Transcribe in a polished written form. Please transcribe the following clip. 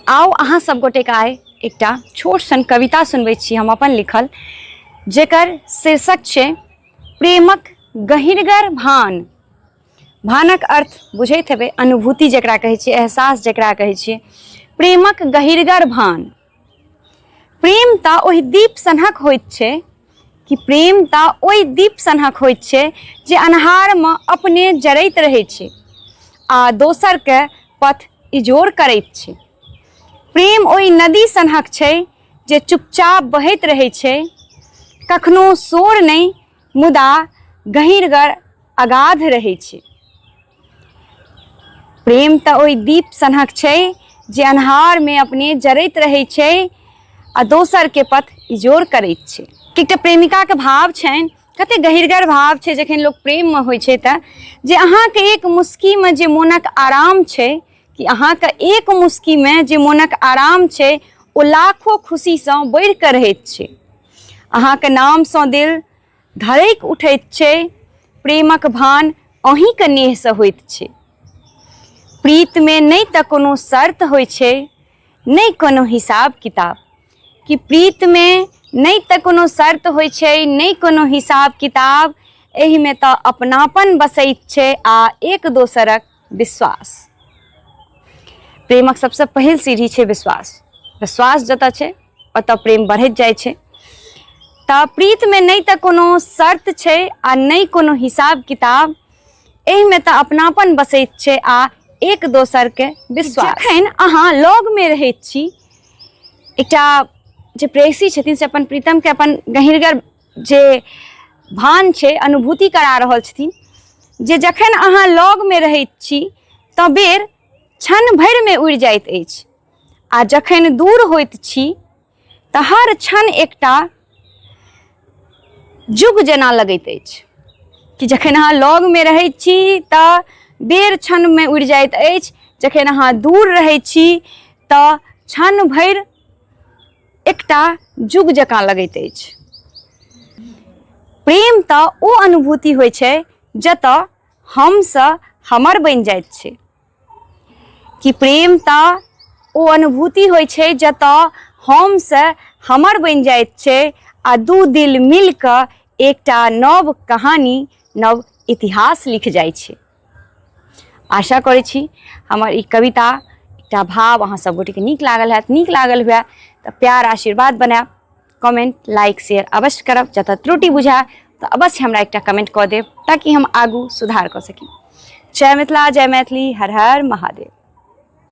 आउ अहाँ सब गोटेके आइ एकटा छोट सन कविता सुनबै छी हम अपन लिखल, जेकर शीर्षक छै प्रेमक गहिरगर भान। भानक अर्थ बुझैत हेबै, अनुभूति जकरा कहै छियै, एहसास जकरा कहै छियै। प्रेमक गहिरगर भान। प्रेम तऽ ओहि दीप सनहक होइत छै कि प्रेम तऽ ओहि दीप सनहक होइत छै जे अन्हारमे अपने जरैत रहै छै आ दोसरके पथ इजोर करैत छै। प्रेम ओहि नदी सनहक छै जे चुपचाप बहैत रहै छै, कखनो शोर नहि, मुदा गहींरगर अगाध रहै छै। प्रेम तऽ ओहि दीप सनहक छै जे अन्हारमे अपने जरैत रहै छै आ दोसरके पथ इजोर करैत छै। एकटा प्रेमिकाके भाव छनि, कते गहिरगर भाव छै जखन लोक प्रेममे होइ छै तऽ, जे अहाँके एक मुस्कीमे जे मोनक आराम छै, कि अहाँके एक मुस्कीमे जे मोनक आराम छै ओ लाखो खुशीसँ बढ़िकऽ रहैत छै। अहाँके नामसँ दिल धड़कि उठैत छै, प्रेमक भान अहीँके नेहसँ होइत छै। प्रीतमे नहि तऽ कोनो शर्त होइ छै, नहि कोनो हिसाब किताब, कि प्रीतमे नहि तऽ कोनो शर्त होइ छै, नहि कोनो हिसाब किताब, एहिमे तऽ अपनापन बसैत छै आ एक दोसरक विश्वास। प्रेमक सबसँ पहिल सीढ़ी छै विश्वास। विश्वास जतऽ छै ओतऽ प्रेम बढ़ैत जाइ छै। तऽ प्रीतमे नहि तऽ कोनो शर्त छै आ नहि कोनो हिसाब किताब, एहिमे तऽ अपनापन बसैत छै आ एक दोसरके विश्वास। जखन अहाँ लगमे रहैत छी, एकटा जे प्रेयसी छथिन से अपन प्रीतमके अपन गहिरगर जे भान छै अनुभूति करा रहल छथिन, जे जखन अहाँ लगमे रहैत छी तऽ बेर क्षण भरिमे उड़ि जाइत अछि आ जखन दूर होइत छी तऽ हर क्षण एकटा जुग जेना लगैत अछि। कि जखन अहाँ लगमे रहै छी तऽ बेर क्षणमे उड़ि जाइत अछि, जखन अहाँ दूर रहै छी तऽ क्षण भरि एकटा जुग जकाँ लगैत अछि। प्रेम तऽ ओ अनुभूति होइ छै जतऽ हमसँ हमर बनि जाइत छै। कि प्रेम तऽ ओ अनुभूति होइ छै जतऽ हमसँ हमर बनि जाइत छै आ दू दिल मिल कऽ एकटा नव कहानी, नव इतिहास लिख जाइ छै। आशा करै छी हमर ई कविता, एकटा भाव अहाँ सब गोटेके नीक लागल हैत। नीक लागल हुए तऽ प्यार आशीर्वाद बनायब, कमेंट लाइक शेयर अवश्य करब। जतऽ त्रुटि बुझाय तऽ अवश्य हमरा एकटा कमेंट कऽ देब ताकि हम आगू सुधार कऽ सकी। जय मिथिला, जय मैथिली, हर हर महादेव।